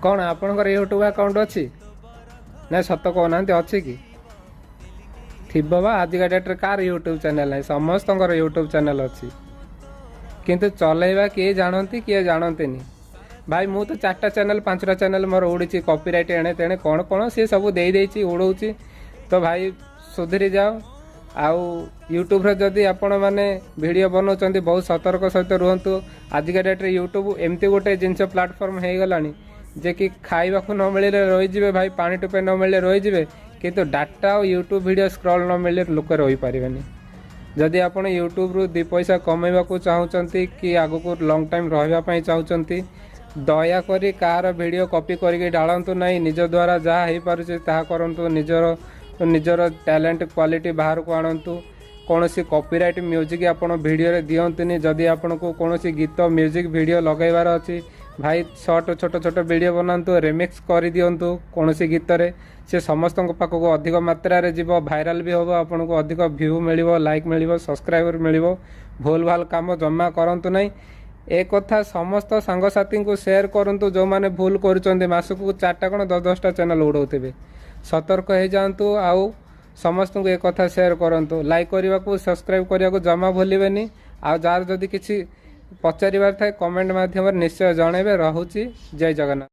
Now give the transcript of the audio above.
କ'ଣ ଆପଣଙ୍କର YouTube account ଅଛି? ନାଇଁ, ସତ କହୁନାହାନ୍ତି, ଅଛି କି? ଥିବ ବା। ଆଜିକା ଡେଟ୍ରେ କାହାର ୟୁଟ୍ୟୁବ୍ ଚ୍ୟାନେଲ୍ ନାହିଁ? ସମସ୍ତଙ୍କର ୟୁଟ୍ୟୁବ୍ ଚ୍ୟାନେଲ୍ ଅଛି, କିନ୍ତୁ ଚଲେଇବା କିଏ ଜାଣନ୍ତି, କିଏ ଜାଣନ୍ତିନି। ଭାଇ, ମୁଁ ତ ଚାରିଟା ଚ୍ୟାନେଲ୍, ପାଞ୍ଚଟା ଚ୍ୟାନେଲ୍ ମୋର ଉଡ଼ିଛି। କପିରାଇଟ୍ ଏଣେ ତେଣେ କ'ଣ କ'ଣ ସିଏ ସବୁ ଦେଇଦେଇଛି, ଉଡ଼ଉଛି। ତ ଭାଇ, ସୁଧୁରି ଯାଅ। ଆଉ ୟୁଟ୍ୟୁବ୍ରେ ଯଦି ଆପଣମାନେ ଭିଡ଼ିଓ ବନାଉଛନ୍ତି, ବହୁତ ସତର୍କ ସହିତ ରୁହନ୍ତୁ। ଆଜିକା ଡେଟ୍ରେ ୟୁଟ୍ୟୁବ୍ ଏମିତି ଗୋଟେ ଜିନିଷ, ପ୍ଲାଟଫର୍ମ ହେଇଗଲାଣି ଯେ କି ଖାଇବାକୁ ନ ମିଳିଲେ ରହିଯିବେ ଭାଇ, ପାଣି ଟୋପେ ନ ମିଳିଲେ ରହିଯିବେ, କିନ୍ତୁ ଡାଟା ଆଉ ୟୁଟ୍ୟୁବ୍ ଭିଡ଼ିଓ ସ୍କ୍ରଲ୍ ନ ମିଳିଲେ ଲୋକ ରହିପାରିବେନି। ଯଦି ଆପଣ ୟୁଟ୍ୟୁବ୍ରୁ ଦୁଇ ପଇସା କମେଇବାକୁ ଚାହୁଁଛନ୍ତି କି ଆଗକୁ ଲଙ୍ଗ୍ ଟାଇମ୍ ରହିବା ପାଇଁ ଚାହୁଁଛନ୍ତି, ଦୟାକରି କାହାର ଭିଡ଼ିଓ କପି କରିକି ଢାଳନ୍ତୁ ନାହିଁ। ନିଜ ଦ୍ୱାରା ଯାହା ହେଇପାରୁଛି, ତାହା କରନ୍ତୁ। ନିଜର ନିଜର ଟ୍ୟାଲେଣ୍ଟ, କ୍ୱାଲିଟି ବାହାରକୁ ଆଣନ୍ତୁ। କୌଣସି କପିରାଇଟ୍ ମ୍ୟୁଜିକ୍ ଆପଣ ଭିଡ଼ିଓରେ ଦିଅନ୍ତୁନି। ଯଦି ଆପଣଙ୍କୁ କୌଣସି ଗୀତ, ମ୍ୟୁଜିକ୍ ଭିଡ଼ିଓ ଲଗାଇବାର ଅଛି, ଭାଇ, ସର୍ଟ ଛୋଟ ଛୋଟ ଭିଡ଼ିଓ ବନାନ୍ତୁ, ରିମିକ୍ସ କରିଦିଅନ୍ତୁ କୌଣସି ଗୀତରେ। ସେ ସମସ୍ତଙ୍କ ପାଖକୁ ଅଧିକ ମାତ୍ରାରେ ଯିବ, ଭାଇରାଲ୍ ବି ହେବ, ଆପଣଙ୍କୁ ଅଧିକ ଭ୍ୟୁ ମିଳିବ, ଲାଇକ୍ ମିଳିବ, ସବସ୍କ୍ରାଇବର ମିଳିବ। ଭୁଲ ଭାଲ କାମ ଜମା କରନ୍ତୁ ନାହିଁ। ଏ କଥା ସମସ୍ତ ସାଙ୍ଗସାଥୀଙ୍କୁ ସେୟାର କରନ୍ତୁ, ଯେଉଁମାନେ ଭୁଲ କରୁଛନ୍ତି, ମାସକୁ ଚାରିଟା କ'ଣ, ଦଶ ଦଶଟା ଚ୍ୟାନେଲ୍ ଉଡ଼ଉଥିବେ। ସତର୍କ ହେଇଯାଆନ୍ତୁ ଆଉ ସମସ୍ତଙ୍କୁ ଏ କଥା ସେୟାର କରନ୍ତୁ। ଲାଇକ୍ କରିବାକୁ, ସବସ୍କ୍ରାଇବ୍ କରିବାକୁ ଜମା ଭୁଲିବେନି। ଆଉ ଯାହାର ଯଦି କିଛି ପଚାରିବାର ଥାଏ, କମେଣ୍ଟ ମାଧ୍ୟମରେ ନିଶ୍ଚୟ ଜଣାଇବେ। ରହୁଛି, ଜୟ ଜଗନ୍ନାଥ।